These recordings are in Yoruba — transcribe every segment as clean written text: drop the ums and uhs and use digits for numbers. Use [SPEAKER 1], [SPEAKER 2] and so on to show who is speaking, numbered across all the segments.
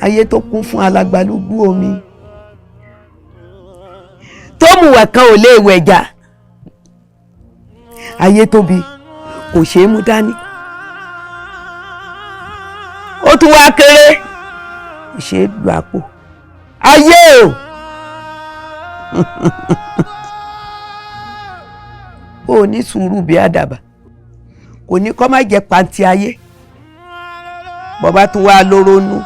[SPEAKER 1] Ayé tó kún fún alagbalúgbú omi tó mùwẹ̀ kan ò lè wẹ̀jà. Ayé tóbi, kò ṣeé mú dání, ó tún wá kéré, kò ṣeé lù àpò. Ayé o, ó ní sùúrù bí àdàbà, kò ní kọ́ má jẹ pàǹtí ayé. Bọ́bá tún wá lóró nú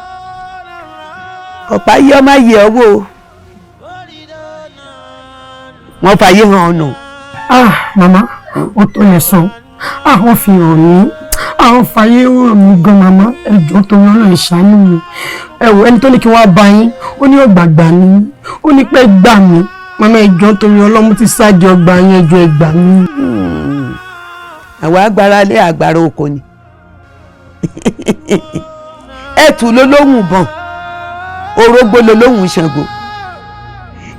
[SPEAKER 1] ọ̀pá yí ọmọ yẹ ọwọ́ o, wọ́n fàyè hàn ọ̀nà.
[SPEAKER 2] Ah, màmá, ó tó lè sọ. Ah, wọ́n fi hàn mí, àwọn fàyè hàn mí gan. Màmá, ẹjọ́ tó yọ lọ́ọ́ ìṣàánú mi. Ẹ wò, ẹni tó ní kí wọ́n bá yín, ó ní ọ̀gbàgbà ni, ó ní pẹ́ gbà mí. Màmá, ẹjọ́ tó yọ ọlọ́mú ti sáàjì ọgbà yín, ẹjọ́ ẹ gbà mí.
[SPEAKER 1] Àwọn agbára lé agbára oko ni ẹtù ló lóhùn bọ̀n, orógbó ló lóhùn Ṣàngó.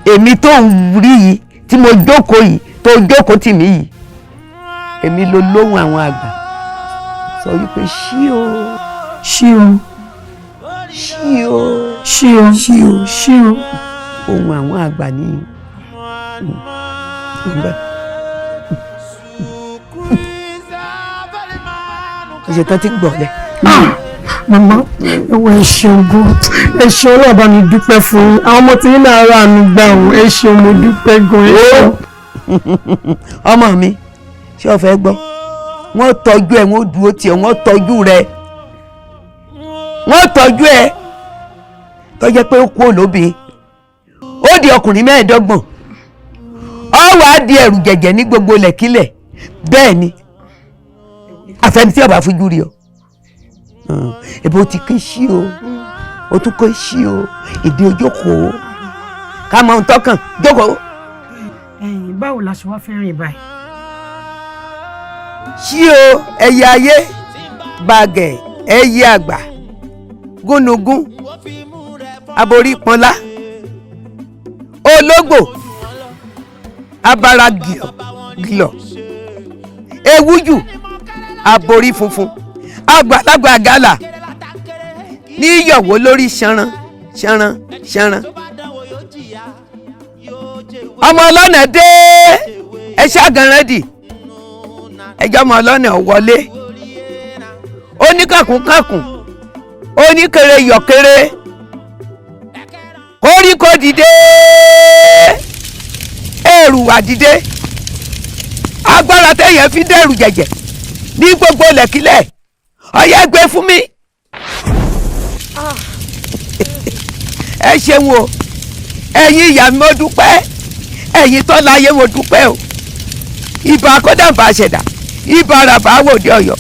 [SPEAKER 1] Èmi tó ń rí yìí tí mo jókòó yìí, tó jókòó tì mí yìí, èmi ló lóhùn àwọn àgbà. Sọ wípé ṣí o.
[SPEAKER 2] Ṣí o.
[SPEAKER 1] Ṣí o.
[SPEAKER 2] Ṣí o.
[SPEAKER 1] Ṣí o.
[SPEAKER 2] Ṣí o.
[SPEAKER 1] Ohun àwọn àgbà ní. Ọ̀sẹ̀ tán ti gbọ̀ lẹ̀.
[SPEAKER 2] Màmá, ẹwọ, ẹ ṣeun gan, ẹ ṣeun. Ọlọ́run bá mi dúpẹ́ fún yín. Àwọn ọmọ tí yín náà rà mí gbà ó. Ẹ ṣeun, mo dúpẹ́ gan, ẹ ṣeun.
[SPEAKER 1] Ọmọ mi, ṣé o fẹ́ gbọ́? Wọ́n tọ́jú ẹ, wọ́n dúró tiẹ̀, wọ́n tọ́jú rẹ, wọ́n tọ́jú ẹ tó jẹ́ pé ó kú olóbi, ó di ọkùnrin 25, ó wàá di ẹ̀rù jẹ̀jẹ̀ ní gbogbo lẹ̀kílẹ̀. Bẹ́ẹ̀ ni, àfẹni tí ọba fojú rí ọ ebo ti ké sí o, o tún ké sí o. Ìdí ojókòó ká mọ ohun tọkàn jókòó.
[SPEAKER 2] Ẹ̀yin, báwo la ṣe wá fẹ́ rìn báyìí?
[SPEAKER 1] Sí o, ẹyẹ ayé bàgẹ̀, ẹyẹ àgbà gúnugún, aborí pọnlá, ológbò abara gìlọ̀, ewújù aborí funfun, àgbàlagbà gàlà ní yọ̀wọ́ lórí ṣanran ṣanran ṣanran. Ọmọ ọlọ́nà dé, ẹ ṣàgànràn dì, ẹjọ́ ọmọ ọlọ́nà wọlé. Ó ní kàkùnkàkùn, ó ní kéré yọ̀kéré, koríko dìde, èrùwà dìde. Agbára téèyàn fi dẹ́rù jẹ̀jẹ̀ ní gbogbo lẹ̀kílẹ̀, ọ̀yẹ́ gbé fún mi. Ẹ ṣeun o, ẹ̀yin ìyá mi, mo dúpẹ́. Ẹ̀yin tó láyé, mo dúpẹ́ o. Ibà kódàbà ṣẹ̀dá, ibà ràbà wòde ọ̀yọ́,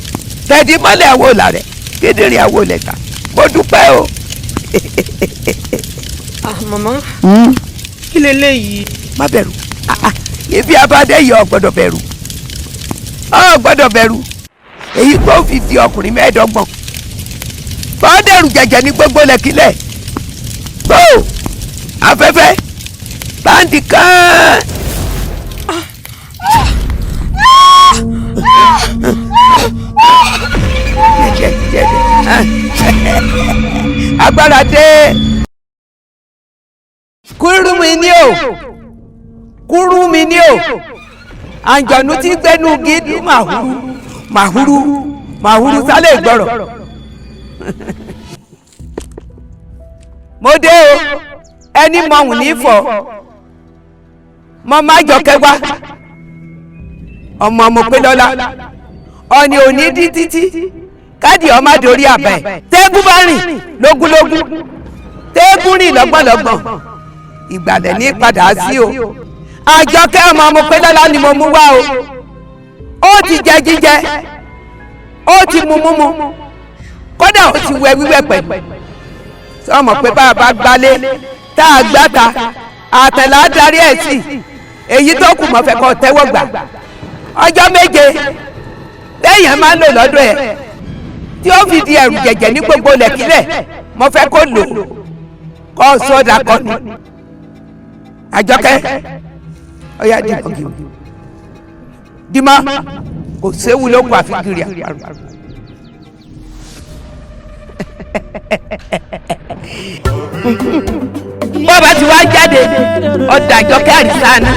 [SPEAKER 1] tẹ̀dí mọ́lẹ̀ àwọ̀ làrẹ̀ kíndìnrín àwọ̀ lẹ̀ta, mo dúpẹ́ o.
[SPEAKER 2] Ah, màmá, kí leléyìí?
[SPEAKER 1] Má bẹ̀rù. Ibi abadé yìí, ò gbọ́dọ̀ bẹ̀rù, ò gbọ́dọ̀ bẹ̀rù. Èyí tó fi di ọkùnrin 25, bọ́dẹ̀rù jẹ̀jẹ̀ ní gbogbo lẹ̀kílẹ̀ gbó afẹ́fẹ́ báńdì kan. Agbára dé. Kúrú mi ní o, kúrú mi ní o. Àǹjọ̀nú tí gbẹ́nu gídú màhúrú màhúrú màhúrú sálẹ̀ gbọ́rọ̀. Mo dé o, ẹni mọ̀hún ní fọ mo má jọ kẹwàá ọmọ mo pé lọ́la ọ̀nì òní dín títí káàdì ọmọ àdórí àbẹ̀. Tẹ́gùn bá rìn lógúnlógún, tẹ́gùn rìn lọ́gbọ̀nlọ́gbọ̀n, ìgbàlẹ̀ ní padà sí o. Àjọkẹ́ ọmọ mo pé lọ́la ni mo mú wá o. Ó ti jẹ jíjẹ, ó ti mu múmu, kódà ó ti wẹ wíwẹ̀ pẹ̀lú. Sọmọ pé bá a bá gbalé tá a gbáta, àtẹ̀lá darí ẹ̀ sí. Èyí tó kù mọ̀ fẹ́ kọ́ tẹ́wọ́ gbà. Ọjọ́ 7 téèyàn máa ń lò lọ́dọ̀ ẹ̀ tí ó fi di ẹ̀rù jẹ̀jẹ̀ ní gbogbo lẹ̀kílẹ̀, mo fẹ́ kó lò kó sọ́dà kọ́ni. Àjọkẹ́, ọ̀yá dìbò gìrì dìmọ́, kò séwu ló kó àfi gìrì àparò. Bọ́ọ̀bá ti wá jáde, ọ̀dàjọ́ kẹ́rì sáná.